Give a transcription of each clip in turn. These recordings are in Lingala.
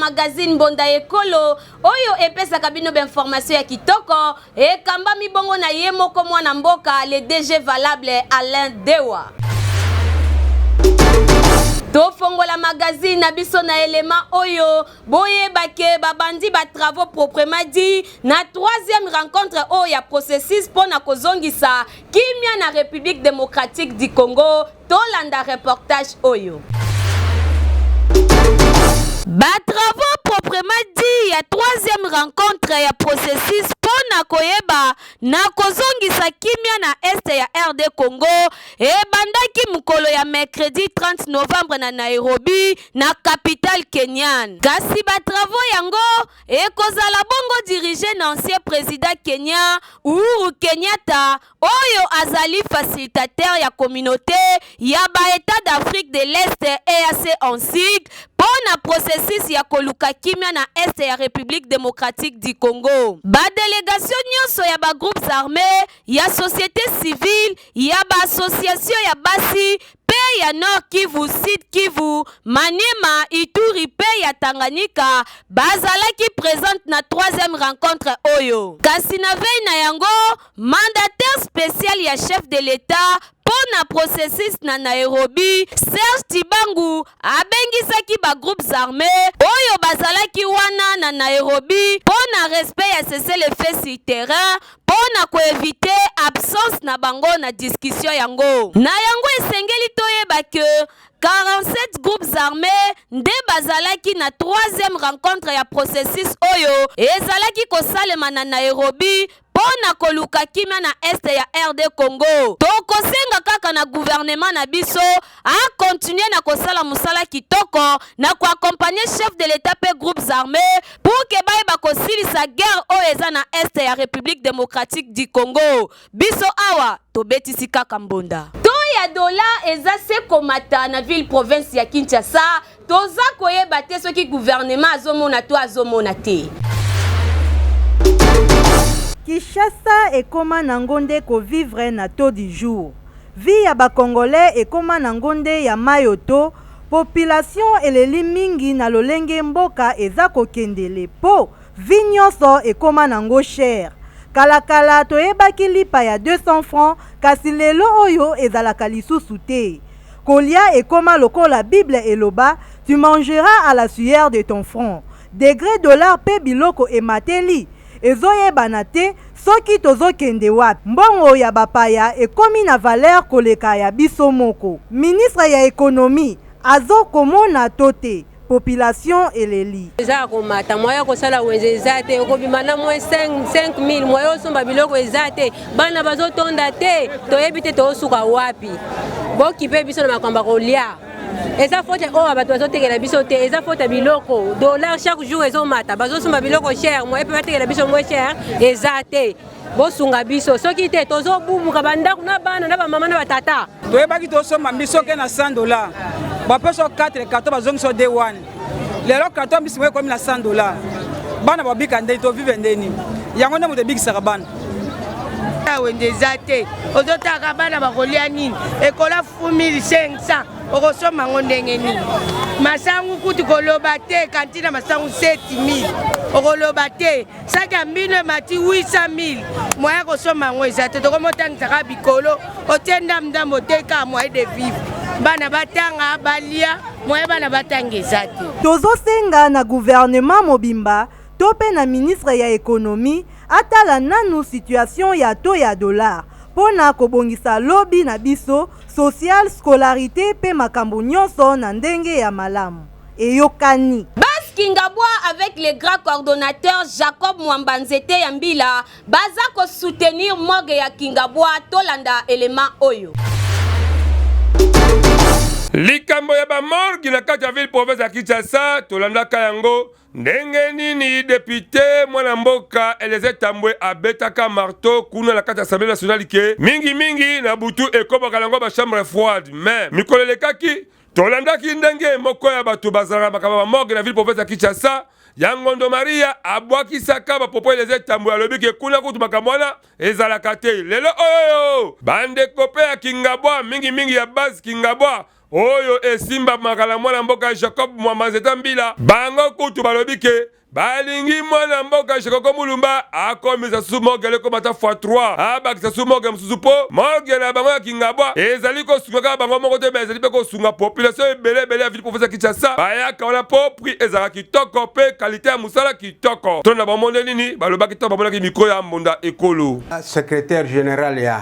magazine Mbonda Ekolo oyo epesaka bino ba information ya kitoko ekambami bongo na ye moko mwana mboka le DG valable Alain Dewa. Tofongola magazine na biso na element oyo boyeba ke babandi ba travaux proprement dit na troisième rencontre oyo ya processus mpo na kozongisa kimia na République démocratique du Congo. Tolanda reportage oyo. Ba travaux proprement dit ya troisième rencontre ya processus mpo na koyeba na kozongisa kimia na est ya RD Congo ebandaki mokolo ya mercredi 30 novembre na Nairobi, na capitale kenyan. Kasi ba travaux yango ekozala bongo dirige na ancien président Kenya Uhuru Kenyatta, oyo azali facilitateur ya communauté ya ba États d'Afrique de l'Est, EAC en sigle, mpo na processus ya koluka kimia na est ya République démocratique du Congo. Ba délégation nyonso ya ba groupes armés, ya société civile, ya ba association ya basi mpe ya Nord Kivu, Sud Kivu, Maniema, Ituri mpe ya Tanganyika bazalaki présente na troisième rencontre oyo. Kasi na veille na yango, mandataire spécial ya chef de l'État mpo na processus na Nairobi, Serge Tshibangu, abengisaki ba groupes armés oyo bazalaki wana na Nairobi mpo na respect ya cessez-le-feu sur terrain, mpo na koéviter absence na bango na discussion yango. Na yango, esengeli toyeba ke 47 groupes armés nde bazalaki na troisième rencontre ya processus oyo ezalaki kosalema na Nairobi mpo na koluka kimia na est ya RD Congo. Tokosenga kaka na gouvernement na biso acontinuer na kosala mosala kitoko na koaccompagner chef de l'État mpe groupes armés pour ke bayeba kosilisa guerre oyo eza na est ya République démocratique du Congo. Biso awa tobetisi kaka mbonda. Taux ya dollar eza se komata na ville province ya Kinshasa. Toza koyeba te soki gouvernement azomona to azomona te. Kinshasa ekóma nango nde kovivre na taux du jour. Vie ya Bacongolais ekóma nango nde ya mayoto. Population eleli mingi na lolenge mboka eza kokendele, mpo vie nyonso ekóma nango cher. Kalakala toyebaki lipa ya 200 francs, kasi lelo oyo ezalaka lisusu te. Kolia ekóma lokola Bible eloba: "Tu mangeras à la sueur de ton front." Degré dollar mpe biloko emateli, ezoyebana te soki tozokende wapi. Mbongo ya bapaya ekómi na valeur koleka ya biso moko. Ministre ya économie azokomona to te? Population eleli. Eza ya komata, moyen ya kosala wenze eza te. Okobima na moins 5000, moyen osomba biloko eza te. Bana bazotonda te, toyebi te tozosuka wapi. Bokipe biso na makambo ya kolia. Eza faute oyo bato bazotekela biso te, eza faute ya biloko. Dollar chaque jour ezomata, bazosomba biloko cher, moyen mpe batekela biso moins cher eza te. Bosunga biso, soki te tozobubuka bandako na bana na bamama na batata. Toyebaki tosomba mbisi soki na 100 $, bapesa 4 carton, bazongisa 2 1. Lelo carton mbisi moko ekomi na 100 $. Bana babika ndeni? Tovivre ndeni? Yango nde moto ebikisaka bana. Wenze eza te, ozotaka bana bakolia nini? Ekola fu 1500, okosomba yango ndenge nini? Masangu kutu koloba te, cantine masangu 7000, okoloba te. Saki ya mbino emati 800 000, moyen kosomba yango eza te. Tokomotangisaka bikolo, otie ndambu-ndambu, oteka, moyen de vivre, bana batanga, balia, moyen bana batanga eza te. Tozosenga na gouvernement mobimba to mpe na ministre ya économie atala nanu situation ya taux ya dollar mpo na kobongisa lobi na biso, social, scolarité mpe makambo nyonso na ndenge ya malamu. Eyokani. Bas Kingabwa avec le grand coordonnateur Jacob Mwamba Nzete ya Mbila baza kosoutenir morgue ya Kingabwa. Tolanda élément oyo. Likambo ya bamorgue na kati ya ville province ya Kinshasa, tolandaka yango ndenge nini député mwana mboka Eliezer Tambwe abetaka marteau kuna na kati ya Assemblée nationale ke mingimingi na butu ekobaka yango bachambre froide. Mais mikolo elekaki, tolandaki ndenge moko ya bato bazalaka makambo ya bamorgue na ville province ya Kinshasa, ya Ngondo Maria, abwakisaka bapropos Eliezer Tambwe, alobi ke kuna kutu makambo wana ezalaka te. Lelo oyo bandeko mpe ya Kingabwa, mingimingi ya base Kingabwa. oyo esimbamaka na mwana mboka Jacob Mwamba Nzeta Mbila. Bango kutu balobi ke balingi mwana mboka Jekoko Mulumba akomisa susu morgue ekoma ata fois 3, abakisa susu morgue mosusu mpo morgue na bango ya Kingabwa ezali kosunga kaka bango moko te, mais ezali mpe kosunga population ebele ebele ya ville province ya Kinshasa. Bayaka wana mpo prix ezalaka kitoko mpe qualité ya mosala kitoko. Tolanda bango nde nini balobaki ntango bamonaki micro ya Mbonda Ekolo. Secrétaire général ya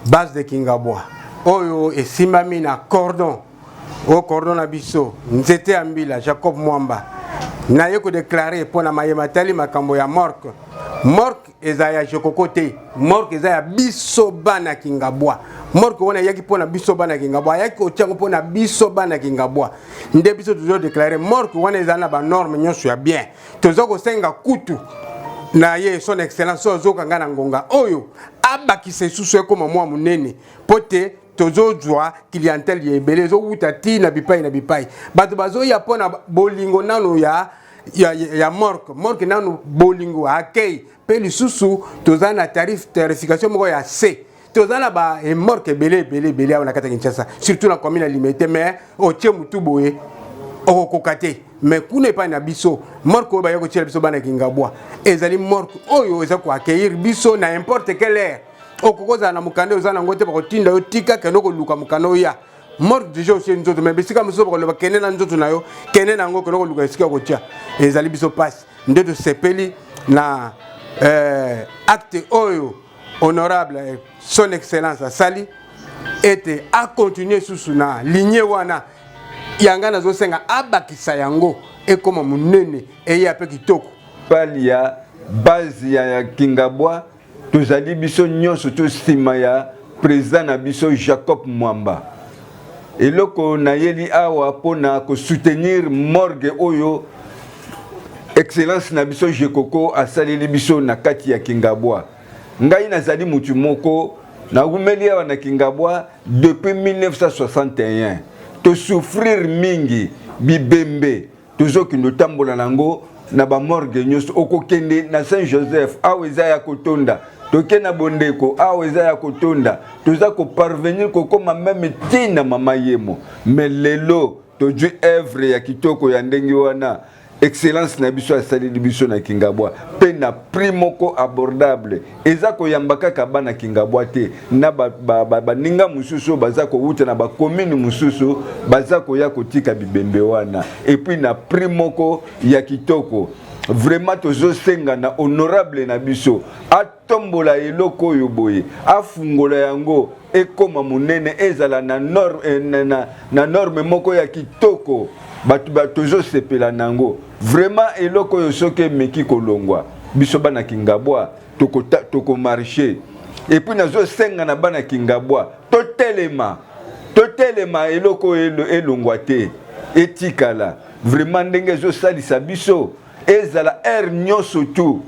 base de Kingabwa oyo esimbami na cordon o cordon na biso nzete ya mbila Jacob Mwamba naye kodeklare mpo na maye matali makambo ya morgue. Morgue eza ya Jekoko te, morgue eza ya biso bana Kingabwa. Morgue wana eyaki mpo na biso bana Kingabwa, ayaki kotia yango mpo na biso bana Kingabwa. Nde biso tozo deklare morgue wana eza na banorme nyonso ya bien. Toza kosenga kutu na ye son excellence oyo azoka ngai na ngonga oyo abakisa lisusu ekoma mwa monene mpo te tozozwa clientèle ya ebele ezowuta ti na bipai na bipai. Bato bazoya mpo na bolingo nano ya ya, ya morgue. Morgue nano bolingo akei mpe lisusu toza na tarif tarification moko ya c toza na ba morgue ebele ebele ebele awa na kati ya Kinshasa, surtout na commune ya Limete, mais otie mutu boye okokoka te. Mais kuna epai na biso morgue oyo baya kotiela biso bana Kingabwa ezali morgue oyo eza koaccueillir biso na n'importe quelle heure. Okoki kozala na mokanda oza nango te, bakotinda yo tika kende koluka mokanda oya morgue déjà osie nzoto, mais bisika mosusu bakoloba kende na nzoto na yo, kende na yango kende koluka esika kotia. Ezali biso mpasi nde tosepeli na acte oyo honorable son excellence asali ete akontinue susu na ligne wana. Yanga nazosenga abakisa yango ekoma monene eya mpe kitoko. Pali ya base ya Kingabwa tozali biso nyonso to nsima ya président na biso Jacob Mwamba. Eloko nayeli awa mpona kosoutenir morgue oyo excellence na biso Jekoko asaleli biso na kati ya Kingabwa. Ngai nazali mutu moko nawumeli awa na Kingabwa depuis 1961. Tosouffrir mingi bibembe tozokende otambola nango na bamorgue nyonso. Okokende na Saint Joseph awa eza ya kotonda, toke na Bondeko awa eza ya kotonda, toza koparvenir kokóma meme ntina mama yemo. Mais lelo tozwi œuvre ya kitoko ya ndenge wana excellence na biso asaleli biso na Kingabwa mpe na prix moko abordable. Eza koyamba kaka bana Kingabwa te, na baninga mosusu oyo baza kowuta na bacommune mosusu baza koya kotika bibembe wana, et puis na prix moko ya kitoko. Vraiment tozosenga na honorable na biso atombola eloko oyo boye, afungola yango ekoma monene, ezala na norme, na norme moko ya kitoko, bato tozosepela nango. Vraiment eloko oyo soki emeki kolongwa, biso bana Kingabwa tokomarche. Et puis nazosenga na bana Kingabwa totelema, totelema, eloko oyo elongwa te, etikala. Vraiment ndenge ezosalisa biso, ezala heure nyonso tu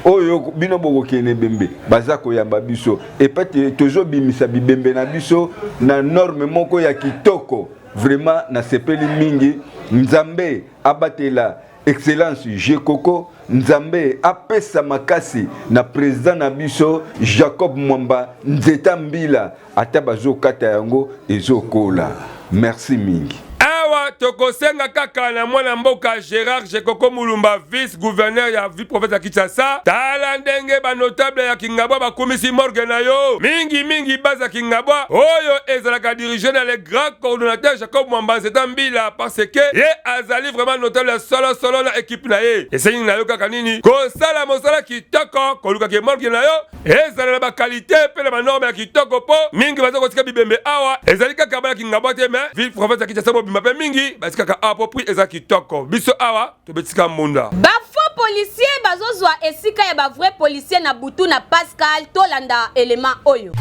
oyo bino bokokende ebembe, baza koyamba biso epe tozobimisa bibembe na biso na norme moko ya kitoko. Vraiment nasepeli mingi. Nzambe abatela excellence Jekoko, Nzambe apesa makasi na président na biso Jacob Mwamba Nzeta Mbila, ata bazokata yango ezokola. Merci mingi. Awa tokosenga kaka na mwana mboka Gérard Jekoko Mulumba, vice gouverneur ya ville province ya Kinshasa, tala ndenge banotable ya Kingabwa bakumisi morgue na yo, mingi mingi base ya Kingabwa oyo ezalaka dirigé na le grand coordonnateur Jacob Mwamba Nzeta Mbila, parce que ye azali vraiment notable ya solo solo na équipe na ye. Esengi na yo kaka nini? Kosala mosala kitoko, koluka ke morgue na yo ezala na baqualité mpe na banorme ya kitoko, mpo mingi baza kotika bibembe awa ezali kaka bana Kingabwa te, mais ville province ya Kinshasa mobimba mpe mingi batikaka awa mpo prix eza kitoko. Biso awa tobetika mbunda. Bafaux policier bazozwa esika ya bavrai policier na butu na Pascal. Tolanda elema oyo.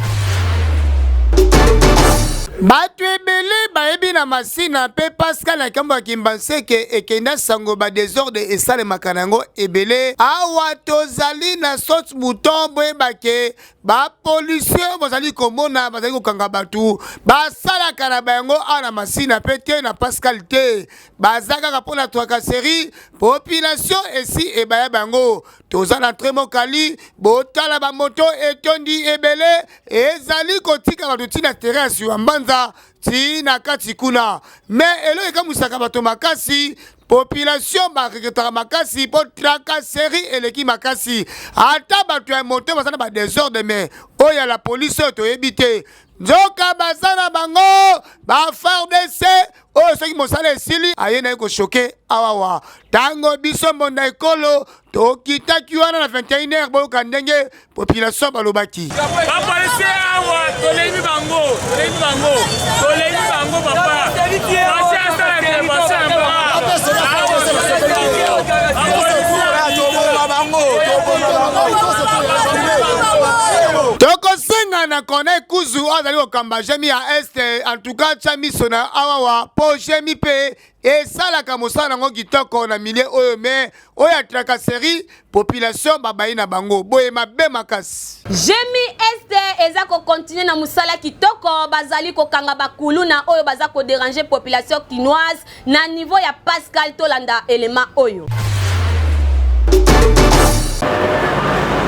Bato ebele bayebi na Masina mpe Pascal na nkambo ya Kimbanseke ekenda sango badésordre esalemaka na yango ebele. Awa tozali na saute mouton, boyebake bapolisier bazali komona bazali kokanga bato basalaka na bango awa na Masina mpe te na Pascal te, baza kaka mpo na tracasserie. Population esi ebaya bango. Toza na tre mokali, botala bamoto etondi ebele ezali kotika bato ntina terrain ya Siwa Mbanza. ti na kati kuna. Mais eloko ekamwisaka bato makasi, population barekretaka makasi mpo tracasserie eleki makasi. Ata bato ya moto baza na badesordre, mais oyo ya la police oyo toyebi te, nzoka baza na bango ba FARDC oyo soki mosala esili aye na ye koshoke awawa. Ntango biso mbonda ekolo tokitaki wana na 21 heure, boyoka ndenge population balobaki. Bapolisi awa tolembi bango, tolembi bango, tolembi bango papa. Basi asala intervention Tokosenga na Corneille Kuzu oyo azali kokamba GMI ya Est, en tout cas tya miso na awawa mpo GMI mpe esalaka mosala yango kitoko na milieu oyo, mais oyo ya tracasserie population babayi na bango boye mabe makasi. GMI Est eza kokontinue na mosala kitoko, bazali kokanga bakuluna oyo baza koderange population kinoise na niveau ya Pascal. Tolanda elema oyo.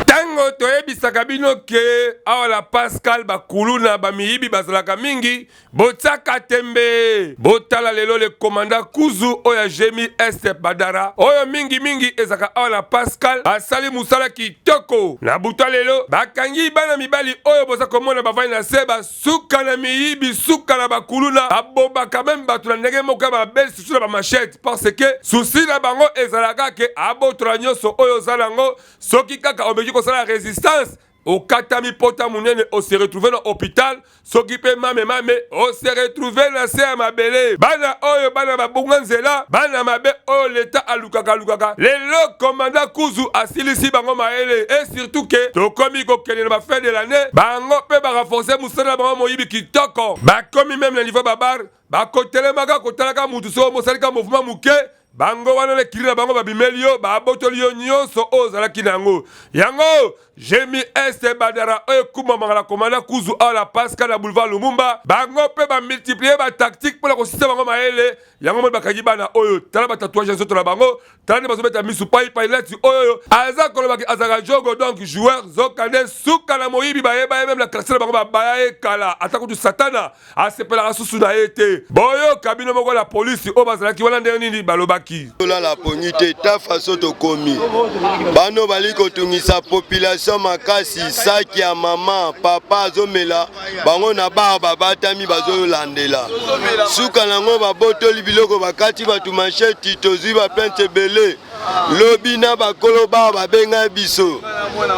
Ntango toyebisaka bino ke awa la Pascal bakuluna bamiyibi bazalaka mingi, botiaka tembe. Botala lelo le commandant Kuzu oyo ya GMI Est Badara oyo mingimingi ezalaka awa na Pascal, basali mosala kitoko. Na butu lelo bakangi bana mibali oyo boza komona bavandi na se, basuka na miyibi, suka na bakuluna, babobaka meme bato na ndenge moko ya mabe, susu na bamachete, parce que susi na bango ezalaka ke abotola nyonso oyo oza nango. Soki kaka omeki kosala resistance, okatami pota monene, ose retrouve na hôpital. Soki mpe mame mame, ose retrouve na se ya mabele. Bana oyo, bana babunga nzela, bana mabe oyo leta alukaka alukaka, lelo commandant Kuzu asilisi bango mayele. Et surtout ke tokomi kokende na bafin de l'année, bango mpe barenforce mosala na bango moyibi kitoko. Bakomi meme na niveau babar, bakotelemaka kotalaka mutu soki mosalika mouvement moke, bango wana na ekili na bango babimeli yo, babotoli yo nyonso oyo ozalaki na yango. Yango GMI Est Badara oyo ekumamaka na commandant Kuzu awa na Pascal na boulevard Lumumba, bango mpe bamultiplie batactique mpo na kosisa bango mayele. Yango moi bakangi bana oyo, tala batatouage ya nzoto na bango, tala nde bazobeta misu paipai neti oyo aza kolobaki azalaka jogo, donc joueur, zoka nde suka na moyibi. Bayeba ye meme na quartier na bango, babaya ye kala, ata kutu satana asepelaka susu na ye te. Boyoka bino moko la polisi oyo bazalaki wana ndenge nini balobaki. Tolala pongi te, ta faso tokomi bano bali kotungisa population makasi. Saki ya mama papa azomela bango na bar, babatami bazolandela, suka nango babotoli biloko, bakati bato masheti. Tozwi baplainte ebele lobi na bakolo bar, babenga biso,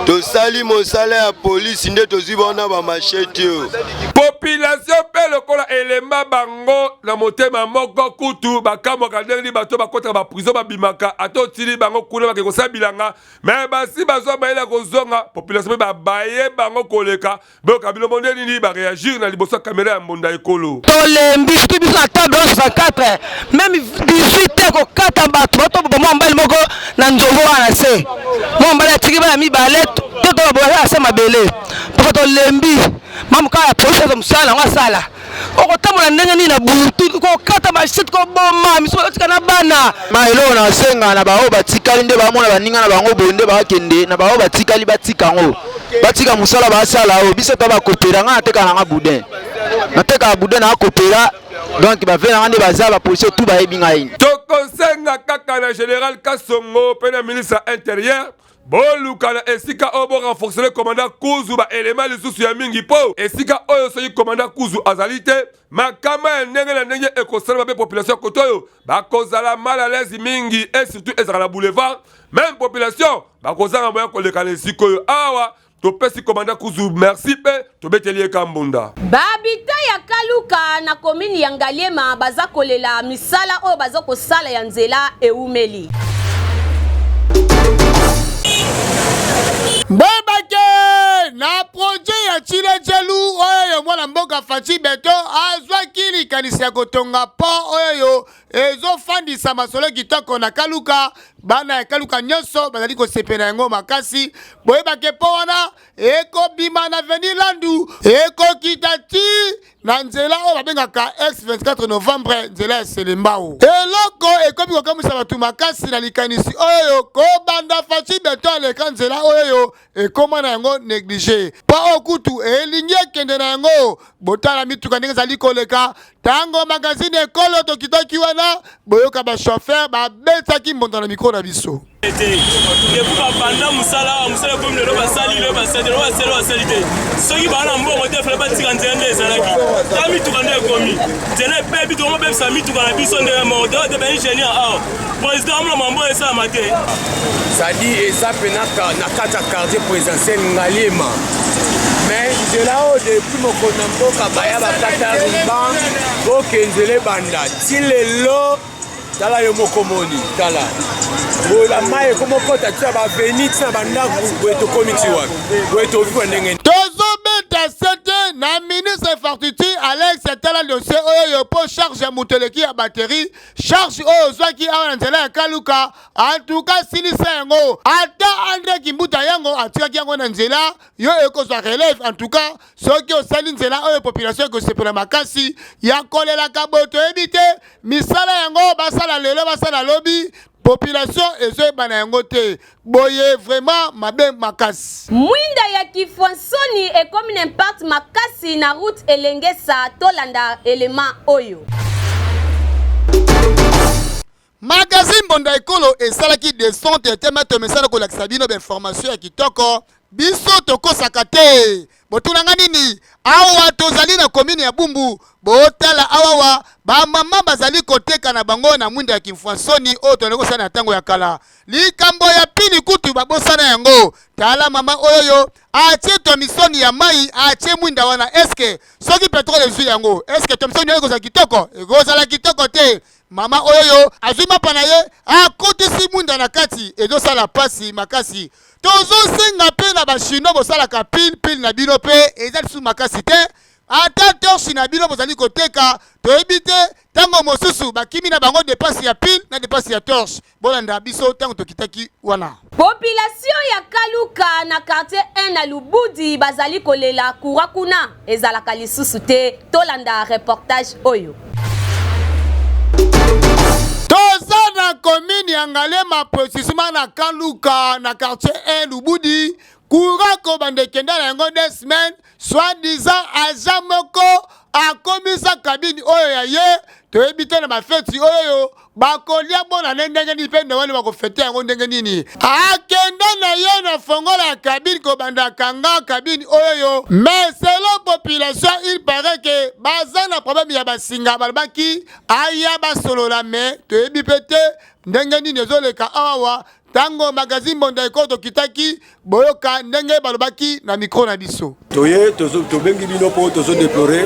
tosali mosala ya polisi nde tozwi bango na bamasheti oyo. Population mpe lokola elemba bango na motema moko, kutu bakamwaka ndenge nini bato bakotaka baprison babimaka, ata otili bango kuna bake kosala bilanga, me basi bazwa mayele ya kozonga. Population mpe babaye bango koleka. Boyoka bino bonde nini bareagir na liboso ya kamera ya mbonda ekolo. Tolembi, surtout biso na table 64, meme 18 te kokata bato bato mwa mobali moko na nzongo wana na se, mwa mobali atiki bana mibale te, to babola na se mabele mpo tolembi. Mamu kaka ya polisi aza mosala yango asala, okotambola ndenge nini na butu, kokata machete, koboma miso, batika na bana. Ma eloko na senga na baoyo batikali nde bamona baninga na bango boye nde bakende na baoyo batikali, batika yango, batika mosala basala oyo. Biso ta bakopela, ngai nateka nanga boudin, natekaka boudin na akopela, donc bave nanga nde baza bapolisier tu bayebi ngai. Tokosenga kaka na général Kasongo mpe na ministre ya intérieur, boluka na esika oyo borenforcele commandant Kuzu baelema lisusu ya mingi, mpo esika oyo soki commandant Kuzu azali te, makama ya ndenge na ndenge ekosalema mpe population ya kote oyo bakozala mal à l'aise mingi. Et surtout ezalaka na boulevard, même population bakozanga moya koleka na esika oyo. Awa topesi commandant Kuzu merci mpe tobeteli ye kambunda. Babita ya Kaluka na komini ya Ngaliema baza kolela misala oyo baza kosala ya nzela ewumeli. Boyebake na projet ya Tshilejelu oyo mwana mboka Fatshi Beton azwaki likanisi ya kotonga pont oyo ezofandisa masolo kitoko na Kaluka. Bana ya Kaluka nyonso bazali kosepela yango makasi. Boyebake mpo wana ekobima na avenue Landu, ekokita ti na nzela oyo babengaka ex 24 novembre, nzela ya Selembao. Eloko ekomi kokamwisa bato makasi na likanisi oyo, kobanda Fatshi Beton aleka nzela oyo ekoma na yango neglige, mpo oyo kutu elingi ekende na yango. Botala mituka ndenge ezali koleka. Ntango magazine Ekolo tokitaki wana, boyoka bachauffeur babetaki mbonda na mikro na biso. Te depuis babanda mosala awa, mosala ekomi lelo, basali lelo, basali lelo, basali basali te. Soki baa na mbongo te, fale batika nzela nde ezalaki ta mituka nde ekomi nzela ebebi, tokomobebisa mituka na biso ndenge moko te. Te baingénieur awa, président amona mambo esalama te. Sadi eza mpena na kati ya quartier présidentiel Ngaliema, mais nzela oyo depuis mokonzi na mboka baya bakata ruban boke nzela ebanda ti lelo. Tala yo moko moni, tala boye bamai ekomokota ti na baveni ti na bandako boye, tokomi ti wapi boye, tovivre ndenge Tozobeta sete na ministre infrastructure Alex. Tala dossier oyo mpo charge ya moto eleki ya batterie. Charge oyo ozwaki awa na nzela ya Kaluka, antuka silisa yango. Ata Andre Kimbuta yango atikaki yango na nzela, yo ekozwa relève. En tout cas, soki osali nzela oyo, population ekosepela makasi. Ya kolelaka boye toyebi te. Misala yango basala lelo, basala lobi, population ezoyebana yango te. Boye vraiment mabe makasi. Mwinda ya Kifuansoni ekomi na impact makasi na route Elengesa. Tolanda elema oyo. Magazine Mbonda Ekolo esalaki descente tema tomesana kolakisa bino bainformation ya kitoko. Biso tokosaka te. Botunanga nini? Awa tozali na commune ya Bumbu. Botala awawa bamama bazali koteka na bango na mwinda ya Kimfwansoni oyo tozali kosala na ntango ya kala. Likambo ya pili kutu babosana yango. Tala mama oyoyo atie tomisoni ya mai, atie mwinda wana. Eske soki petrole ezwi yango, eske tomisoni oyo ekozala kitoko? Ekozala kitoko te. Mama oyoyo azwi mapa na ye, akotisi mwinda na kati, ezosala pasi makasi. Tozosenga mpe na bachinois, bosalaka pile pile na bino mpe eza lisusu makasi te. Ata torche na bino bozali koteka, toyebi te ntango mosusu bakimi na bango depense ya pile na depense ya torche. Bolanda biso ntango tokitaki wana. Population ya Kaluka na quartier 1 na Lubudi bazali kolela courant kuna ezalaka lisusu te. Tolanda reportage oyo. Toza na commune ya Ngaliema, précisément na Kaluka na quartier 1 Lubudi. Courant kobanda ekenda na yango 2 semaines, soit disant agent moko akomisa cabine oyo ya ye, toyebi te na bafeti oyo bakolia bona ne ndenge nini mpe Noele bakofete yango ndenge nini. Akenda na ye na fongola ya cabine, kobanda kanga cabine oyo, mais selon population il paraît que baza na problème ya basinga. Balobaki aya basolola, mais toyebi mpe te ndenge nini ezoleka awawa. Ntango magazine Mbonda Ekolo tokitaki, boyoka ndenge balobaki na micro na biso. Toye tobengi bino mpo tozodeplore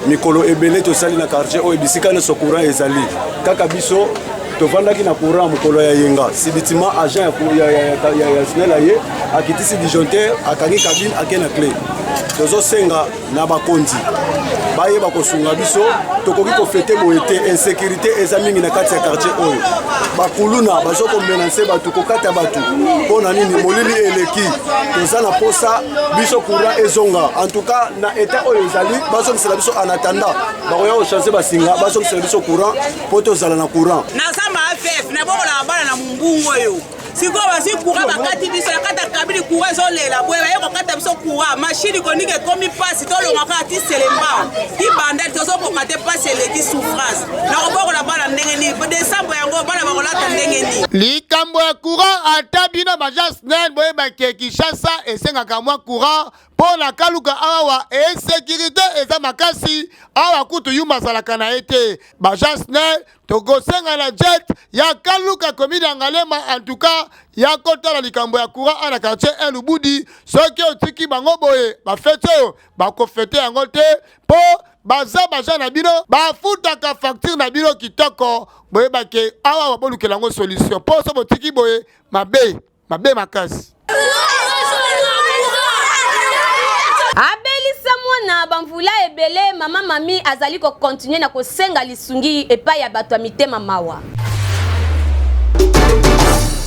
mikolo ebele tosali na quartier oyo, bisika nyonso courant ezali kaka biso tovandaki na courant. Mokolo ya yenga, subitement agent ya SNEL aye, akitisi disjoncteur, akangi cabine, ake na clé. Tozosenga na bakonzi bayeba kosunga biso, tokoki kofete boye te. Insécurité eza mingi na kati ya quartier oyo. Bakuluna bazo komenase bato, kokata bato mpo na nini? Molili eleki. Toza na posa biso courant ezonga. En tout cas na état oyo ezali, bazongisela biso. En attendant bakoya kochange basinga, bazongisela biso courant mpo tozala na courant. Naza ma AFF, nabokolaka bana na mombungu oyo. Sikoyo bazwi courant, bakati biso na kati ya kabili. Courant ezolela boye, baye kokata biso courant, mashini konika ekomi mpasi. Tolonga kaka ti Selembao, ti Bandali, tozokoka te. Mpasi eleki, souffrance. Nakobokola bana ndenge nini? Desembre yango bana bakolata ndenge nini? Likambo ya courant, ata bino baja SNEL boyebake Kinshasa esengaka mwa courant mpo na Kaluka awa insécurité eza makasi. Awa kutu yuma azalaka na ye te. Baja SNEL, tokosenga na jet ya Kaluka, commune ya Ngaliema, en tout cas ya kotala likambo ya courant na quartier 1 Lubudi. Soki otiki bango boye, bafete oyo bakofete yango te, mpo baza baja na bino, bafutaka facture na bino kitoko. Boyebake awa bolukela yango solution, mpo so botiki boye, mabe mabe makasi. Abelisa mwana bamvula ebele, mama Mami azali kokontinue na kosenga lisungi epai ya bato ya mitema mawa.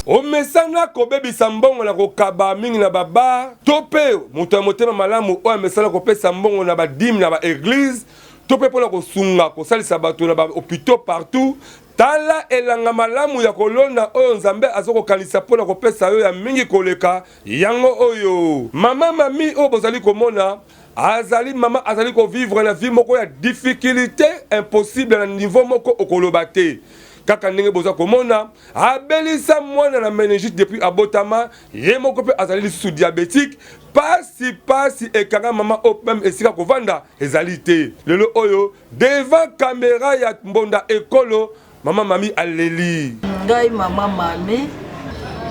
Omesana kobebisa mbongo na kokaba mingi na ba bar to mpe moto ya motema malamu oyo amesana kopesa mbongo na ba dime na ba eglise to mpe mpo na kosunga kosalisa bato na ba hopitaux partout? Tala elanga malamu ya kolona oyo Nzambe azo kokanisa mpo na kopesa yo ya mingi koleka yango oyo. Mama Mamie oyo bozali komona azali mama azali ko vivre na vie moko ya difficulite impossible na niveau moko okoloba te. Kaka ndenge boza komona abelisa mwana na meningite depuis abotama, ye moko mpe azali lisusu diabetique. Pasi pasi ekanga mama oyo meme esika kovanda ezali te. Lelo oyo Devant camera ya mbonda ekolo mama mami aleli. Ngai mama mami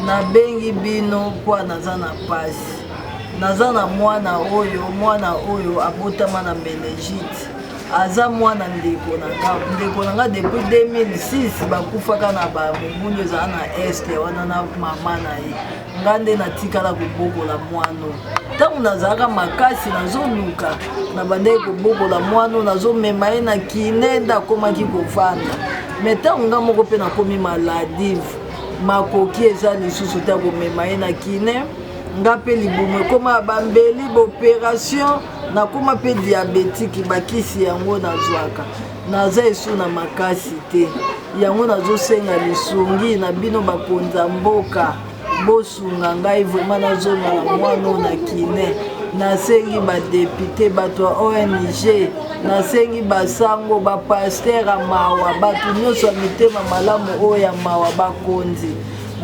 nabengi bino mpo naza na pasi naza na mwana oyo mwana oyo abotama na menegite aza mwana ndeko na nga ndeko na nga depuis 2006 bakufaka na bamobulu ezala na este wana na mama na ye nga nde natikala kobokola mwana oyo ntango nazalaka makasi nazoluka nabandaki kobokola mwana oyo nazomema ye na kine nde akomaki kovanda me ntango nga moko mpe nakomi maladive makoki eza lisusu te komema ye na kine nga mpe libumu ekoma ya bambeli baoperation nakoma mpe diabetike bakisi yango nazwaka naza esu na makasi te yango nazosenga lisungi na bino bakonzi ya mboka bosunga ngai vraimen nazonga na mwana oyo na kine nasengi badepute bato ya ong nasengi basango bapaster ya mawa bato nyonso ya mitema malamu oyo ya mawa bakonzi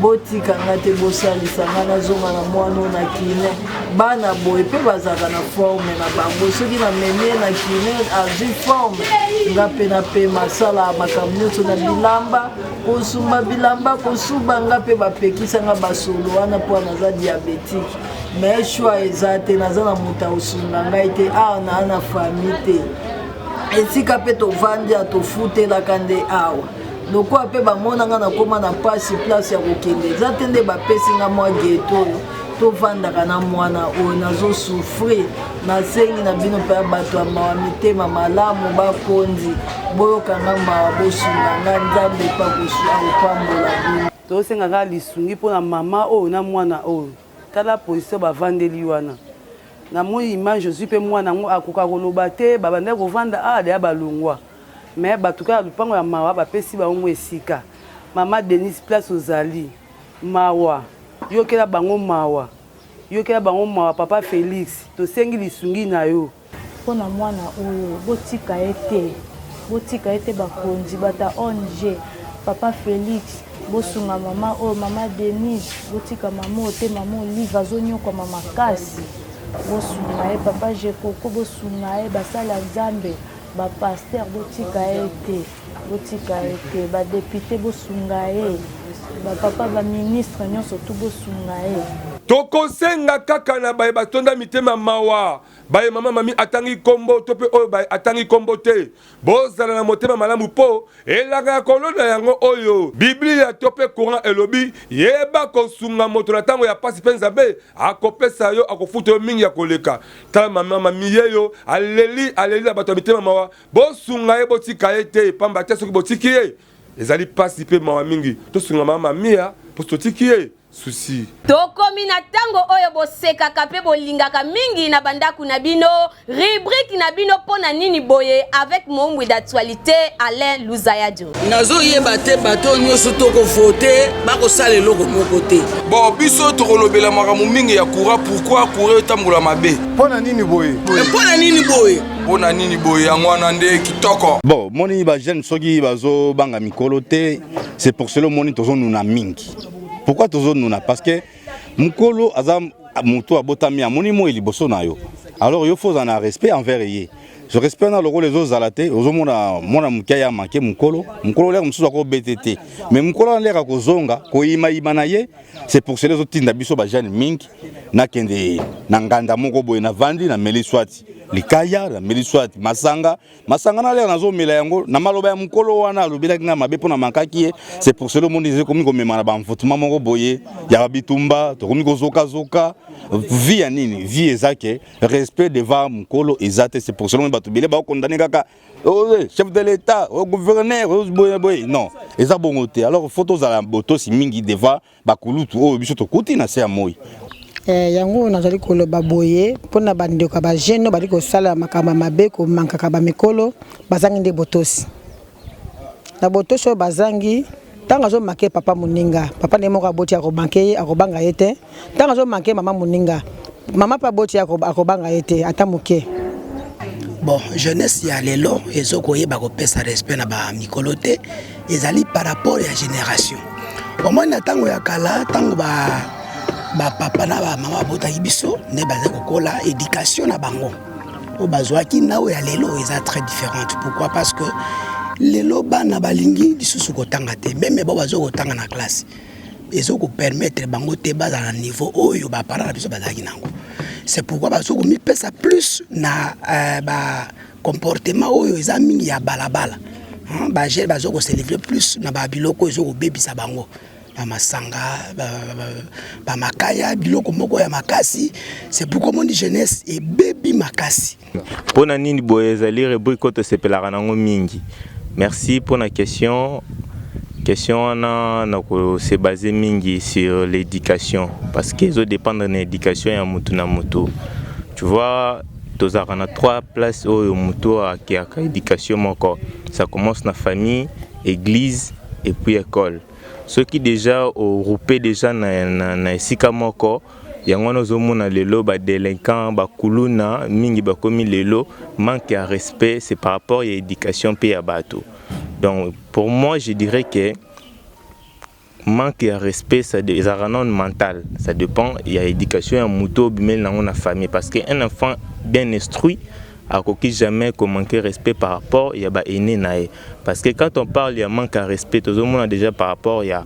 botika nga te bosalisa nga nazonga na mwana oyo na kine bana boye mpe bazalaka na forme na bango soki namemi ye na kine azwi forme nga mpe napema asala makambo nyonso na bilamba kosumba bilamba kosuba nga mpe bapekisa nga basolo wana mpo naza diabetike mais choix eza te naza na moto akosunga ngai te awa naa na famille te esika mpe tovandi ya tofutelaka nde awa lokola mpe bamona nga nakoma na mpasi place ya kokende eza te nde bapesi nga mwa geto oyo tovandaka na mwana oyo nazosouffrir nasengi na bino mpe bato ya mawa mitema malamu bakonzi boyoka nga mawa bosunga nga nzambe mpe akopambola bino tosenga kaka lisungi mpo na mama oyo na mwana oyo tala position bavandeli wana namoni image ozwi mpe mwana yango akoka koloba te babandaki kovanda awa deya balongwa Mais batu kaka lupango ya mawa bapesi bango mwa esika. Mama Denise place ozali mawa yokela bango mawa yokela bango mawa papa Felix tosengi lisungi na yo. Pona mwana oyo botika ye te botika ye te bakonzi bato ya ong papa Felix bosunga mama oyo mama Denise botika mama oyo te mama Olive azonyokwama makasi bosunga ye papa Jekoko bosunga ye basali ya Nzambe Ba pasteur botika ye te botika ye te ba depute bosunga ye ba papa ba ministre nyonso tu bosunga ye. Tokosenga kaka na baye batonda mitema mawa, baye mama Mami atangi kombo to pe oyo baye atangi kombo te, bozala na motema malamu po elaka ya kolona yango oyo Biblia to pe Coran elobi, yeba kosunga moto na tango ya pasi pe Nzambe akopesa yo, akofuta yo mingi ya koleka. Tala mama mami yeyo aleli aleli na bato ya mitema mawa, bosunga ye botika ye te, pamba te soki botiki ye ezali pasi pe mawa mingi. Tosunga mama mamia po totiki ye souci. Tokomi na tango oyo bosekaka pe bolingaka mingi na bandako na bino, rubrique na bino pona nini boye avec Moumbwi d'actualite Alain Luzayadio. Nazoyeba te bato oyo nyonso tokovote bakosala eloko moko te. Bon, biso tokolobela makambo mingi ya courant, pourquoi courant etambola mabe? Mpo na nini boye? Mpo na nini boye? Mpo na nini boye? Yango wana nde kitoko. Bon, moni ba jeune soki bazobanga mikolo te, c'est pour cela omoni tozonuna mingi. Pourquoi tozonuna? Parce que mokolo aza moto abotami amoni moi liboso na yo, alors yo faut ozala na respect envers ye. So respect na lokola ezozala te, ozomona mwana moke aya manke mokolo, mokolo lere mosusu akobete te, mais mokolo wana lere akozonga koyimayima na ye. C'est pour cela ezotinda biso ba jeune mingi nakende na nganda moko boye navandi nameli swati. likaya, nameli soit masanga. Masanga na lere nazomela yango na maloba ya mokolo wana alobelaki ngai mabe mpo na mankaki ye. C'est pour cela omoni ekomi komema na baenvoûtement moko boye ya bitumba, tokomi kozokazoka. Vie ya nini? Vie eza ke respect devant mokolo eza te. C'est pour cela omoni bato ebele bakokondane kaka, oh, eh, chef de l'état, oh, gouverneur, oh, boye boye. Non, eza bongo te. Alors faut tozala botosi mingi devant bakulutu oyo biso tokuti na se ya moi. Eh, yango nazali koloba boye mpo na bandeko ya bajeune oyo bali kosala makambo ya mabe, komankaka bamikolo, bazangi nde botosi. Na botosi oyo bazangi, ntango azomanke papa moninga, papa nde moko aboti akomanke ye, akobanga ye te. Ntango azomanke mama moninga, mama mpe aboti ye, akobanga ye te ata moke. Bon, jeunesse ya lelo ezokoyeba kopesa respect na bamikolo te, ezali par rapport ya génération. Omoni, na ntango ya kala, ntango ba bapapa na bamama babotaki biso, nde bazali kokola, éducation na bango oyo bazwaki na oyo ya lelo eza très différente. Pourquoi? Parce que lelo bana balingi lisusu kotanga te. Même bao baza kotanga na classe, ezokopermettre bango te bazala na niveau oyo baparent na biso bazalaki nango. C'est pourquoi bazo komipesa plus na ba comportement oyo eza mingi ya balabala. Bajeunes bazo kose livrer plus na babiloko oyo ezokobebisa bango, bamasanga, bamakaya, biloko moko ya makasi. C'est pourquoi omoni jeunesse ebebi makasi. Mpo na nini boye ezali rubrique oyo tosepelaka nango mingi? Merci mpo na question. Question wana nakose base mingi sur l'éducation, parce que ezodépendre na éducation ya mutu na mutu. Tu vois, tozalaka na trois places oyo mutu akeyaka éducation moko. Ça commence na famille, église et puis école. Soki déjà oroupe déjà na esika moko, yango wana ozomona lelo badélinquant, bakuluna mingi bakomi lelo. Manque ya respect, c'est par rapport ya éducation mpe ya bato. Donc pour moi, je dirais que manque ya respect, ça ezalaka nano mental. Ça dépend ya éducation ya moto obimeli nango na famille, parce que un enfant bien instruit akoki jamais komanquer respect par rapport ya baene na ye. Parce que quand on parle ya manque ya respect, tozomona déjà par rapport ya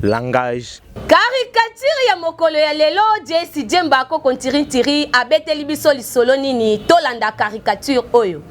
langage. Caricature ya mokolo ya lelo, Jesi Jemba akoko ntirintiri abeteli biso lisolo nini? Tolanda caricature oyo.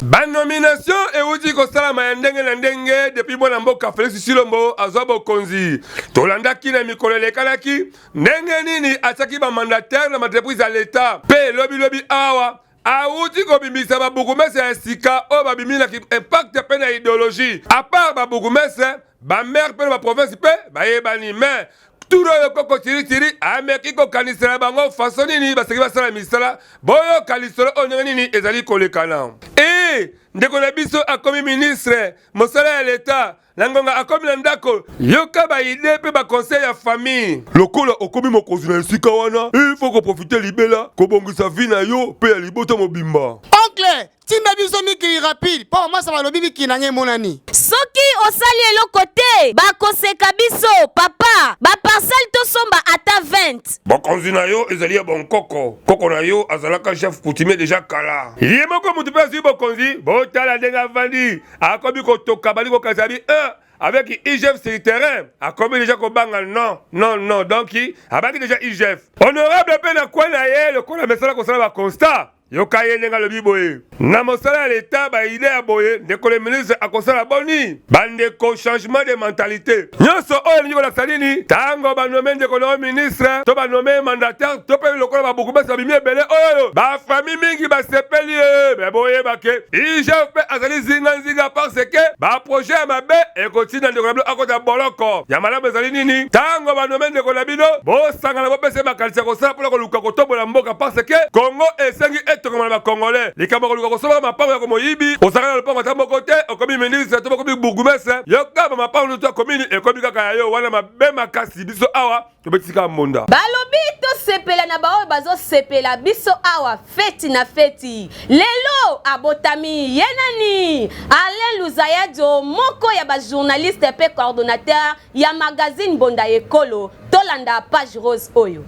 Banomination euti kosalama ya ndenge na ndenge depuis mwana mboka Félix Tshilombo azwa bokonzi. Tolandaki na mikolo elekalaki ndenge nini atiaki bamandataire na baentreprise ya leta, mpe lobilobi awa awuti kobimisa babourgmestre ya sika oyo babimi na impact mpe na idéologie. À part babourgmestre, bamaire mpe na baprovince mpe bayebani. Mais turo oyo koko tiritiri ameki kokanisela bango façon nini basengi basala misala. Boyoka lisolo oyo ndenge nini ezali kolekana. E ndeko na biso akomi ministre mosala ya leta na ngonga akomi na ndako, yoka baidées mpe baconseil ya famille. Lokola okomi mokonzi na esika wana, il faut koprofiter libela kobongisa vie na yo mpe ya libota mobimba. Oncle, tinda biso mikili rapide mpo bamasa balobi mikili na ngai emonani. Soki osali eloko te, bakoseka biso. Papa, baparcelle tosomba ata 20. Bokonzi na yo ezali ya bonkoko. Koko na yo azalaka chef coutumier déjà kala. Ye moko motu mpe azwi bokonzi, botala ndenge avandi, akomi kotoka, bali kokanisa bi 1 avec IGF sur terrain, akomi déjà kobanga. Non, non, non. Donc abangi déjà IGF. Honorable mpe na kwe na ye lokola mesala kosala baconstat. Yoka ye ndenge alobi boye: na mosala ya leta, baidées ya boye, ndeko le ministre akosala boni? Bandeko, changement de mentalité nyonso oyo elingi kolakisa nini? Ntango banome ndeko na yo ministre to banome mandataire to mpe lokola babourgmestre babimi ebele oyo, bafamille mingi basepeli ye. Me boyeba ke IGF mpe azali zinganzinga, parce que baprojet ya mabe ekotinda ndeko na bino akota boloko. Ya malamu ezali nini? Ntango banome ndeko na bino, bosangana, bopesa ye makanisi ya kosala mpona koluka kotombola mboka, parce que Kongo esengi etongama na bakongolais. Likambo ya koluka kosomaka mapango ya komoyibi, ozalaka na lopango ata moko te, okomi ministre to bokomi bourgmestre, yoka bamapango nyonso ya komini ekomi kaka ya yo. Wana mabe makasi. Biso awa tobetisika mbonda. Balobi tosepela na baoyo bazosepela. Biso awa feti na feti. Lelo abotami ye nani? Alain Luzayadio, moko ya bajournaliste mpe coordonnateur ya magazine Mbonda Ekolo. Tolanda page rose oyo.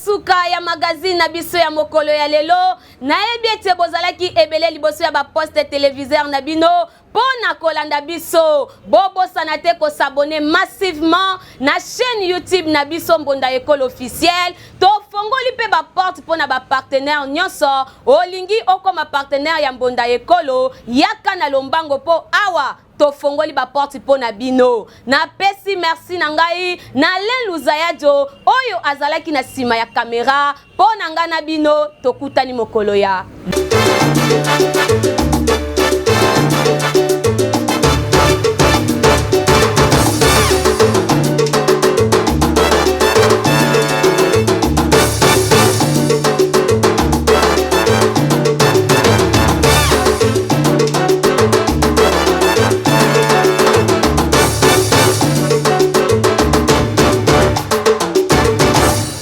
suka ya magazine na biso ya mokolo ya lelo. Nayebi ete bozalaki ebele liboso ya baposte televiseur na bino mpo na kolanda biso. Bobosana te kosabone massivement na chaîne YouTube na biso Mbonda Ekolo officiel. Tofongoli mpe baporte mpo na bapartenaire nyonso. Olingi okoma partenaire ya Mbonda Ekolo, yaka na lombango mpo awa tofongoli baporte mpo na bino. Napesi merci na ngai na Alain Luzayadio oyo azalaki na nsima ya kamera mpo na ngai na bino. Tokutani mokolo ya.